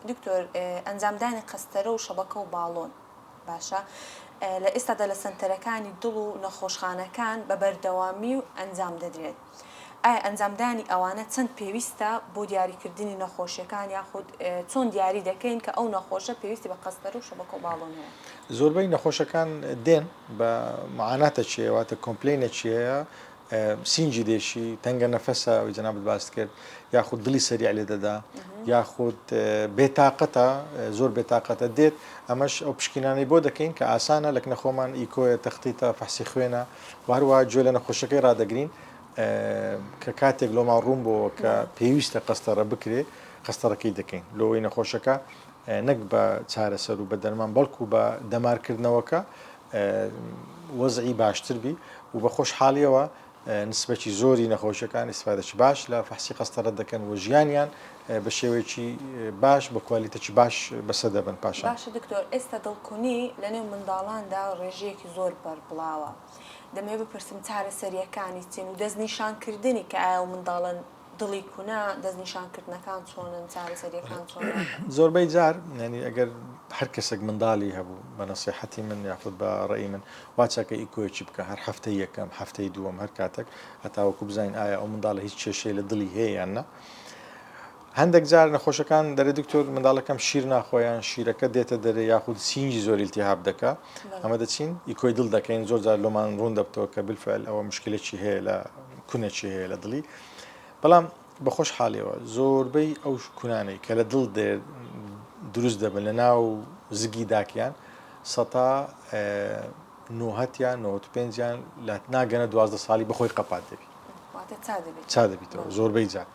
دکتۆر ئەنجامدانی قەستەرە و شەبەکە و باڵۆن باشە لە ئێستادا لە سەنتەرەکانی دڵ و نەخۆشخانەکان بە بەردەوامی و ئەنجام دەدرێت ئایا ئەنجامدانی ئەوانە چەند پێویستە بۆ دیاریکردنی نەخۆشیەکان یاخود چۆن دیاری دەکەین کە ئەو نەخۆشە پێویستی بە قەستەرە و شەبەکە و باڵۆن هەیە؟ زۆربەی نەخۆشەکان دێن بە معاناتەکی هەیە واتە complain ێکی هەیە سینگی دێشی تەنگە نەفەسە ئەوی جەنابت باست کرد یاخود دڵی سەریع لێ دەدا یاخود بێتاقەتە زۆر بێتاقەتە دێت ئەمەش ئەو پشکینانەی بۆ دەکەین کە ئاسانە لەکنە خۆمان ئیکۆیە تەختیتە فەحسی خوێنە و هەروە گوێ لە نەخۆشەکەی ڕادەگرین کە کاتێک لۆمان ڕوون بۆوە کە پێویستە قەستەڕە بکرێ قەستەڕەکەی دەکەین لۆوەی نەخۆشەکە نەک بە چارەسەر و بە دەرمان بەڵکو بە دەمارکردنەوەکە وەزعی باشتر بی و بە خۆشحاڵیەوە نسبەکی زۆری نەخۆشیەکان ئیسفادەکی باش لە فەحسی قەستەڕە دەکەن و ژیانیان بە شێوەیەکی باش بە کوالیتەکی باش بەسەر دەبەن پاشان. باشە دکتۆر ئێستا دڵکونی لەنێو منداڵاندا ڕێژەیەکی زۆر بەربڵاوە دەمەوێت بپرسم چارەسەریەکانی چین و دەستنیشانکردنی کە ئایا ئەو منداڵە دڵی کونە دەستنیشانکردنەکان چۆنن چارەسەریەکان چۆنن؟ زۆربەی جار یانی ئەگەر هەر کەسێک منداڵی هەبوو بە نەسیحەتی من یاخود بە ڕەئی من وا چاکە ئیکۆیەکی بکە هەر هەفتەی یەکەم هەفتەی دووەم هەر کاتێک هەتاوەکو بزانین ئایا ئەو منداڵە هیچ کێشەی لە دڵی هەیە یان نا هەندێک جار نەخۆشەکان دەرێ دکتۆر منداڵەکەم شیر ناخۆ یان شیرەکە دێتە دەرێ یاخود سینگی زۆر ئیلتیهاب دەکا ئەمە دەچین ئیکۆی دڵ دەکەین زۆر جار لۆمان ڕوون دەبتەوە کە بالفعل ئەوە مشکلێکی هەیە لە کونێکی هەیە لە دڵی بەڵام بە خۆشحاڵیەوە زۆربەی ئەو کونانەی کە لە دڵ دروست دەبن لە ناو زگی داکیان سەتا نۆهەتیان نۆهەت و پێنجیان لە ناگەنە 12 ساڵی بەخۆی قەپات دەبی چا دەبیتەوە زۆربەی جار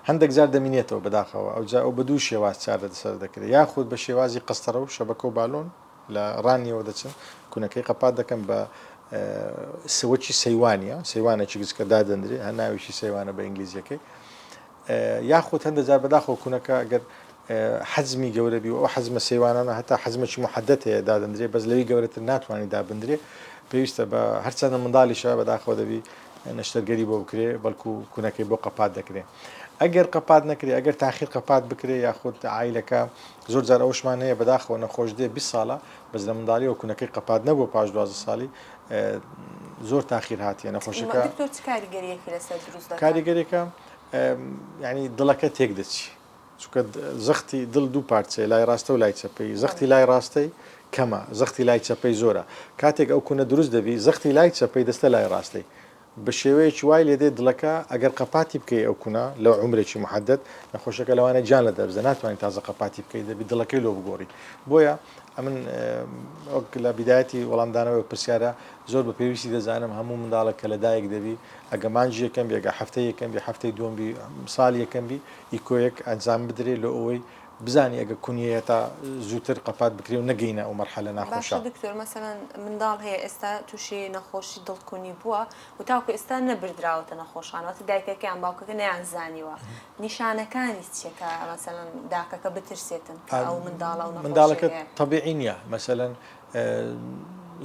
هەندێک جار دەمینێتەوە بەداخەوە ئەوجا ئەو بە دوو شێواز چارەسەر دەکرێت یاخود بە شێوازی قەستەڕە و شەبەکە و بالۆن لە ڕانیەوە دەچن کونەکەی قەپات دەکەن بە سوەکی سەیوانە سەیوانێکی گچکە دادەندرێ هەر ناوێکی سەیوانە بە ئینگلیزیەکەی یاخود هەندە جار بەداخەوە کونەکە گەر حەجمی گەورە بی و ئەو حەجمە سەیوانانە هەتا حەجمێکی محەدەد هەیە دادەندرێ بەس لەوی گەورەتر ناتوانانی دابندرێ پێویستە بە هەرچەندە منداڵیشە بەداخەوە دەبی نەشتەرگەری بۆ بکرێ بەڵکو کونەکەی بۆ قەپات دەکرێ ئەگەر قەپات نەکرێ ئەگەر تاخیر قەپات بکرێ یاخود عایلەکە زۆر جار ئەوشمان هەیە بەداخەوە نەخۆش دێ 20 ساڵە بەس لە منداڵیەوە کونەکەی قەپات نەبووە پاش 12 ساڵی زۆر تاخیر هاتیە نەخۆشەکە. دکتۆر چ کاریگەریەکی لەسەر دروست دەکات؟ کاریگەریەکە یعنی دڵەکە تێک دەچی چونکە زەختی دڵ دوو پارچەیە لای ڕاستە و لای چەپەی زەختی لای ڕاستەی کەمە زەختی لای چەپەی زۆرە کاتێک ئەو کونە دروست دەبی زەختی لای چەپەی دەستە لای ڕاستەی بە شێوەیەکی وای لێ دێت دڵەکە ئەگەر قەپاتی بکەی ئەو کونە لەو عومرێکی محەدەد نەخۆشەکە لەوانەیە گیان لە دەست بدە ناتوانانی تازە قەپاتی بکەی دەبی دڵەکەی لۆ بگۆڕی بۆیە ئەمن وەک لە بیدایەتی وەڵامدانەوەی پرسیارە زۆر بە پێویستی دەزانم هەموو منداڵێک کە لەدایک دەبی ئەگە مانگی یەکەم بی ئەگە هەفتەی یەکەم بی هەفتەی دووەم بی ساڵی یەکەم بی ئیکۆیەک ئەنجام بدرێ لۆ ئەوەی بزانی ئەگە کونیە تا زووتر قەپات بکرێ و نەگەینە ئەو مەرحەلە ناخۆشە. باشە دکتۆر مەسەلەن منداڵ هەیە ئێستا توشی نەخۆشی دڵکونی بووە و تاکو ئێستا نەبردراوەتە نەخۆشخانە واتە دایکەکە یان باوکەکە نەیان زانیوە نیشانەکانی چیە کە مەسەلەن داکەکە بترسێتن کە ئەو منداڵە ئەو نەخۆشیەی منداڵەکە هەیە؟ تەبیعی نیە مەسەلەن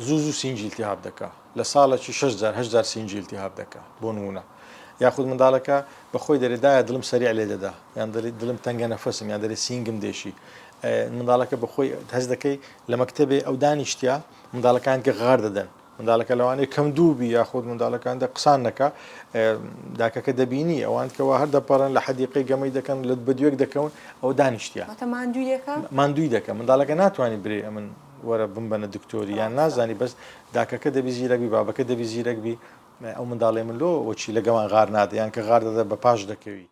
زوو زوو سینگی ئیلتیهاب دەکا لە ساڵێکی شەش جار هەشت جار سینگی ئیلتیهاب دەکا بۆ نموونە یاخود منداڵەکە بە خۆی دەرێ دایە دڵم سەریع لێ دەدا یان دەرێ دڵم تەنگە نەفەسم یان دەرێ سینگم دێشی منداڵەکە بە خۆی هەست دەکەی لە مەکتەبێ ئەو دانیشتیا منداڵەکان کە غار دەدەن منداڵەکە لەوانەیە کەم دوو بی یاخود منداڵەکان دە قسان نەکا داکەکە دەبینی ئەوان کەوا هەر دەپەڕن لە حەدیقەی گەمەی دەکەن لە بەدوێک دەکەون ئەو دانیشتیا واتە ماندووی دەکا ماندووی دەکە منداڵەکە ناتوانانی برێ ئەمن وەرە بمبەنە دکتۆری یان نازانی بەس داکەکە دەبی زیرەک بی بابەکە دەبی زیرەک بی ئەو منداڵەی من لۆ وەچی لە گەمان غار نادە یان کە غار دەدە بە پاش دەکەوی.